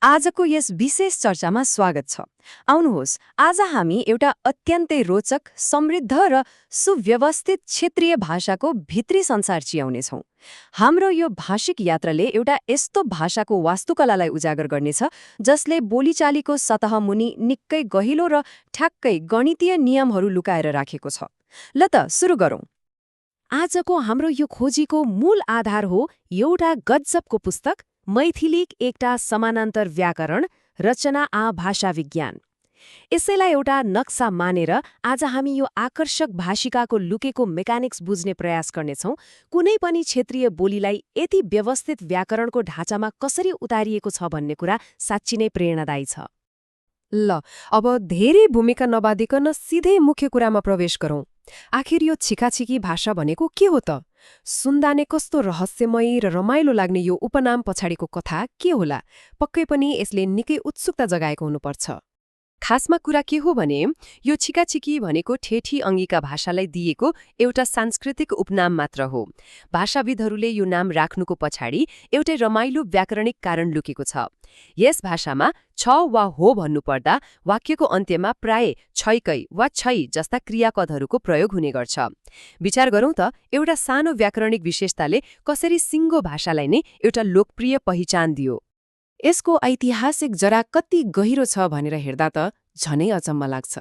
आजको यस विशेष चर्चामा स्वागत छ। आउनुहोस्, आज हामी एउटा अत्यन्तै रोचक, समृद्ध र सुव्यवस्थित क्षेत्रीय भाषाको भित्री संसार चियाउनेछौँ। हाम्रो यो भाषिक यात्राले एउटा यस्तो भाषाको वास्तुकलालाई उजागर गर्नेछ जसले बोलीचालीको सतह मुनि निकै गहिलो र ठ्याक्कै गणितीय नियमहरू लुकाएर राखेको छ। ल त सुरु गरौँ। आजको हाम्रो यो खोजीको मूल आधार हो एउटा गजबको पुस्तक, मैथिलीक एकटा समानान्तर व्याकरण रचना आ भाषा विज्ञान। यसैलाई एउटा नक्सा मानेर आज हामी यो आकर्षक भाषिकाको लुकेको मेकानिक्स बुझ्ने प्रयास गर्नेछौँ। कुनै पनि क्षेत्रीय बोलीलाई यति व्यवस्थित व्याकरणको ढाँचामा कसरी उतारिएको छ भन्ने कुरा साँच्चै नै प्रेरणादायी छ। ल, अब धेरै भूमिका नबादिकन सिधै मुख्य कुरामा प्रवेश गरौँ। आखिर यो छिकाछिकी भाषा भनेको के हो त? सुन्दाने कस्तो रहस्यमय र रमाइलो लाग्ने यो उपनाम पछाडिको कथा के होला? पक्कै पनि यसले निकै उत्सुकता जगाएको हुनुपर्छ। खासमा कुरा के हो भने यो छिकाछिकी भनेको ठेठी अङ्गीका भाषालाई दिएको एउटा सांस्कृतिक उपनाम मात्र हो। भाषाविदहरूले यो नाम राख्नुको पछाडि एउटै रमाइलो व्याकरणिक कारण लुकेको छ। यस भाषामा छ वा हो भन्नुपर्दा वाक्यको अन्त्यमा प्राय छैकै वा छै जस्ता क्रियापदहरूको प्रयोग हुने गर्छ। विचार गरौँ त, एउटा सानो व्याकरणिक विशेषताले कसरी सिङ्गो भाषालाई नै एउटा लोकप्रिय पहिचान दियो। यसको ऐतिहासिक जरा कति गहिरो छ भनेर हेर्दा त झनै अचम्म लाग्छ।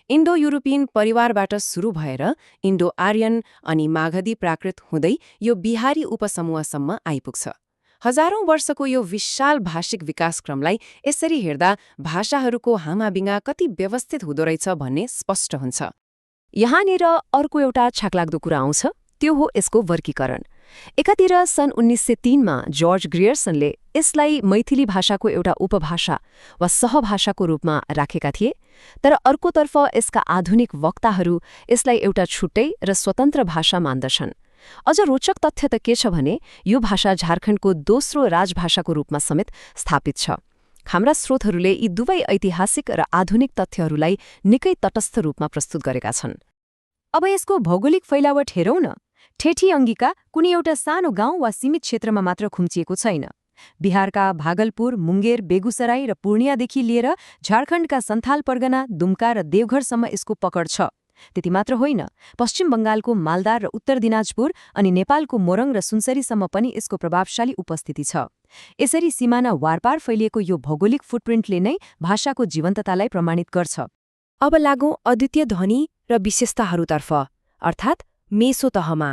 इन्डो युरोपियन परिवारबाट सुरु भएर इन्डो आर्यन अनि मागधी प्राकृत हुँदै यो बिहारी उपसमूहसम्म आइपुग्छ। हजारौं वर्षको यो विशाल भाषिक विकासक्रमलाई यसरी हेर्दा भाषाहरूको हामाबिङ्गा कति व्यवस्थित हुँदो रहेछ भन्ने स्पष्ट हुन्छ। यहाँनिर अर्को एउटा छाकलाग्दो कुरा आउँछ, त्यो हो यसको वर्गीकरण। एकातिर सन् 1903मा जर्ज ग्रियर्सनले यसलाई मैथिली भाषाको एउटा उपभाषा वा सहभाषाको रूपमा राखेका थिए, तर अर्कोतर्फ यसका आधुनिक वक्ताहरू यसलाई एउटा छुट्टै र स्वतन्त्र भाषा मान्दछन्। अझ रोचक तथ्य त के छ भने यो भाषा झारखण्डको दोस्रो राजभाषाको रूपमा समेत स्थापित छ। हाम्रा स्रोतहरूले यी दुवै ऐतिहासिक र आधुनिक तथ्यहरूलाई निकै तटस्थ रूपमा प्रस्तुत गरेका छन्। अब यसको भौगोलिक फैलावट हेरौँ न। ठेठी अङ्गिका कुनै एउटा सानो गाउँ वा सीमित क्षेत्रमा मात्र खुम्चिएको छैन। बिहारका भागलपुर, मुंगेर, बेगुसराई र पूर्णियादेखि लिएर झारखण्डका सन्थाल परगना, दुम्का र देवघरसम्म यसको पकड छ। त्यति मात्र होइन, पश्चिम बङ्गालको मालदा र उत्तर दिनाजपुर अनि नेपालको मोरङ र सुनसरीसम्म पनि यसको प्रभावशाली उपस्थिति छ। यसरी सिमाना वारपार फैलिएको यो भौगोलिक फुटप्रिन्टले नै भाषाको जीवन्ततालाई प्रमाणित गर्छ। अब लागौँ अद्वितीय ध्वनि र विशेषताहरूतर्फ, अर्थात् मेसो तहमा।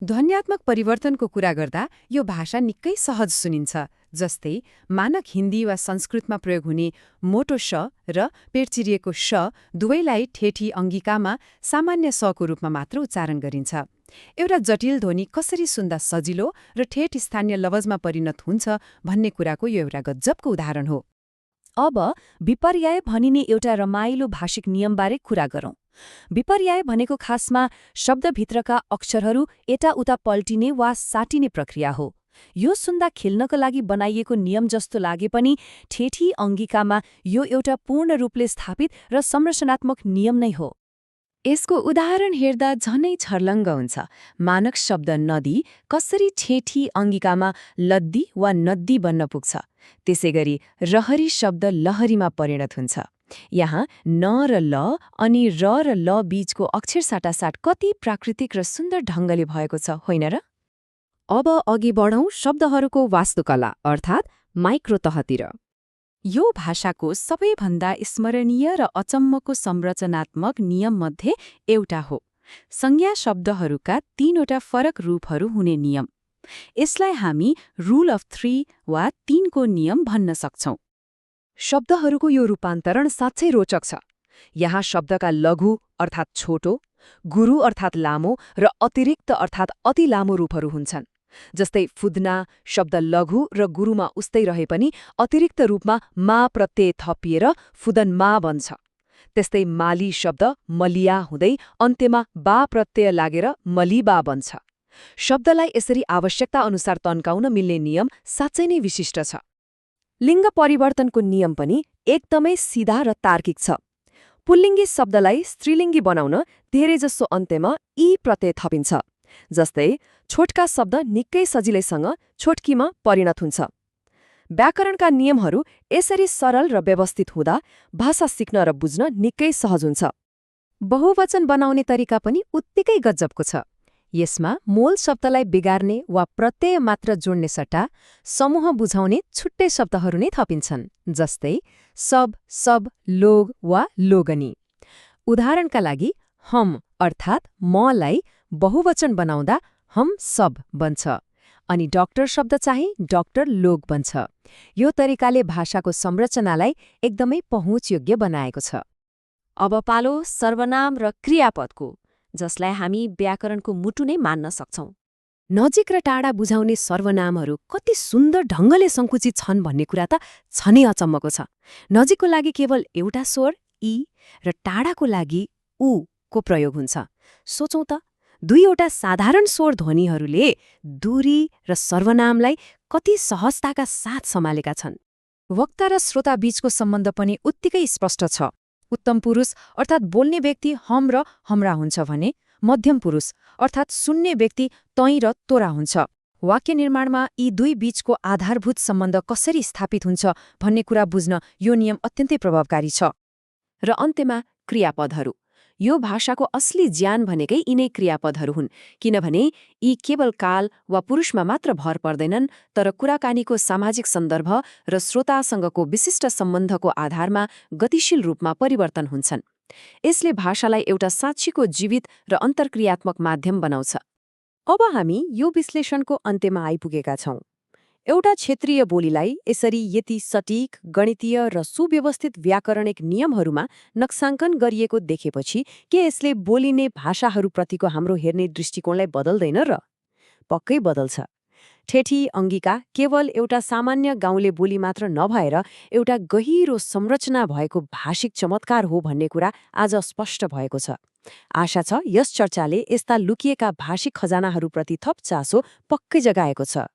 ध्वन्यात्मक परिवर्तनको कुरा गर्दा यो भाषा निकै सहज सुनिन्छ। जस्तै मानक हिन्दी वा संस्कृतमा प्रयोग हुने मोटो श र पेरचिरिएको श दुवैलाई ठेठी अङ्गिकामा सामान्य शको रूपमा मात्र उच्चारण गरिन्छ। एउटा जटिल ध्वनि कसरी सुन्दा सजिलो र ठेठ स्थानीय लवजमा परिणत हुन्छ भन्ने कुराको यो एउटा गजबको उदाहरण हो। अब विपर्याय भनिने एउटा रमाइलो भाषिक नियमबारे कुरा गरौँ। विपर्याय भनेको खासमा शब्दभित्रका अक्षरहरू यताउता पल्टिने वा साटिने प्रक्रिया हो। यो सुन्दा खेल्नको लागि बनाइएको नियम जस्तो लागे पनि ठेठी अङ्गिकामा यो एउटा पूर्ण रूपले स्थापित र संरचनात्मक नियम नै हो। यसको उदाहरण हेर्दा झनै छर्लङ्ग हुन्छ। मानक शब्द नदी कसरी ठेठी अङ्गिकामा लद्दी वा नद्दी बन्न पुग्छ। त्यसैगरी रहरी शब्द लहरीमा परिणत हुन्छ। यहाँ न र ल अनि र ल बीचको अक्षर साटासाट कति प्राकृतिक र सुन्दर ढङ्गले भएको छ, होइन र? अब अघि बढौँ शब्दहरूको वास्तुकला अर्थात् माइक्रो तहतिर। यो भाषाको सबैभन्दा स्मरणीय र अचम्मको संरचनात्मक नियममध्ये एउटा हो संज्ञा शब्दहरूका 3वटा फरक रूपहरू हुने नियम। यसलाई हामी रुल अफ 3 वा 3को नियम भन्न सक्छौं। शब्दहरूको यो रूपान्तरण साँच्चै रोचक छ। यहाँ शब्दका लघु अर्थात् छोटो, गुरु अर्थात् लामो र अतिरिक्त अर्थात् अति लामो रूपहरू हुन्छन्। जस्तै फुद्ना शब्द लघु र गुरुमा उस्तै रहे पनि अतिरिक्त रूपमा मा प्रत्यय थपिएर फुदन मा बन्छ। त्यस्तै माली शब्द मलिया हुँदै अन्त्यमा बा प्रत्यय लागेर मलिबा बन्छ। शब्दलाई यसरी आवश्यकता अनुसार तन्काउन मिल्ने नियम साँच्चै नै विशिष्ट छ। लिङ्ग परिवर्तनको नियम पनि एकदमै सिधा र तार्किक छ। पुल्लिङ्गी शब्दलाई स्त्रीलिङ्गी बनाउन धेरैजसो अन्त्यमा ई प्रत्यय थपिन्छ। जस्तै छोटका शब्द निकै सजिलैसँग छोटकीमा परिणत हुन्छ। व्याकरणका नियमहरू यसरी सरल र व्यवस्थित हुँदा भाषा सिक्न र बुझ्न निकै सहज हुन्छ। बहुवचन बनाउने तरिका पनि उत्तिकै गजबको छ। यसमा मूल शब्दलाई बिगार्ने वा प्रत्यय मात्र जोड्ने सट्टा समूह बुझाउने छुट्टै शब्दहरू नै थपिन्छन्, जस्तै सब, सब, लोग वा लोगनी। उदाहरणका लागि हम अर्थात् मलाई बहुवचन बनाउँदा हम सब बन्छ अनि डाक्टर शब्द चाहिँ डाक्टर लोग बन्छ। यो तरिकाले भाषाको संरचनालाई एकदमै पहुँचयोग्य बनाएको छ। अब पालो सर्वनाम र क्रियापदको, जसलाई हामी व्याकरणको मुटु नै मान्न सक्छौं। नजिक र टाढा बुझाउने सर्वनामहरू कति सुन्दर ढङ्गले सङ्कुचित छन् भन्ने कुरा त छनै अचम्मको छ। नजिकको लागि केवल एउटा स्वर ई र टाढाको लागि उ को प्रयोग हुन्छ। सोचौं त, दुईवटा साधारण स्वर ध्वनिहरूले दूरी र सर्वनामलाई कति सहजताका साथ सम्हालेका छन्। वक्ता र श्रोता बीचको सम्बन्ध पनि उत्तिकै स्पष्ट छ। उत्तम पुरुष अर्थात् बोल्ने व्यक्ति हम र हमरा हुन्छ भने मध्यम पुरुष अर्थात् सुन्ने व्यक्ति तँ र तोरा हुन्छ। वाक्य निर्माणमा यी दुई बीचको आधारभूत सम्बन्ध कसरी स्थापित हुन्छ भन्ने कुरा बुझ्न यो नियम अत्यन्तै प्रभावकारी छ। र अन्त्यमा क्रियापदहरू। यो भाषाको असली ज्यान भनेकै यिनै क्रियापदहरू हुन्, किनभने यी केवल काल वा पुरुषमा मात्र भर पर्दैनन्, तर कुराकानीको सामाजिक सन्दर्भ र श्रोतासँगको विशिष्ट सम्बन्धको आधारमा गतिशील रूपमा परिवर्तन हुन्छन्। यसले भाषालाई एउटा साक्षीको जीवित र अन्तर्क्रियात्मक माध्यम बनाउँछ। अब हामी यो विश्लेषणको अन्त्यमा आइपुगेका छौं। एउटा क्षेत्रीय बोलीलाई यसरी यति सटीक, गणितीय र सुव्यवस्थित व्याकरणिक नियमहरूमा नक्साङ्कन गरिएको देखेपछि के यसले बोलिने भाषाहरूप्रतिको हाम्रो हेर्ने दृष्टिकोणलाई बदल्दैन र? पक्कै बदल्छ। ठेठी अङ्गिका केवल एउटा सामान्य गाउँले बोली मात्र नभएर एउटा गहिरो संरचना भएको भाषिक चमत्कार हो भन्ने कुरा आज स्पष्ट भएको छ। आशा छ यस चर्चाले यस्ता लुकिएका भाषिक खजानाहरूप्रति थप चासो पक्कै जगाएको छ।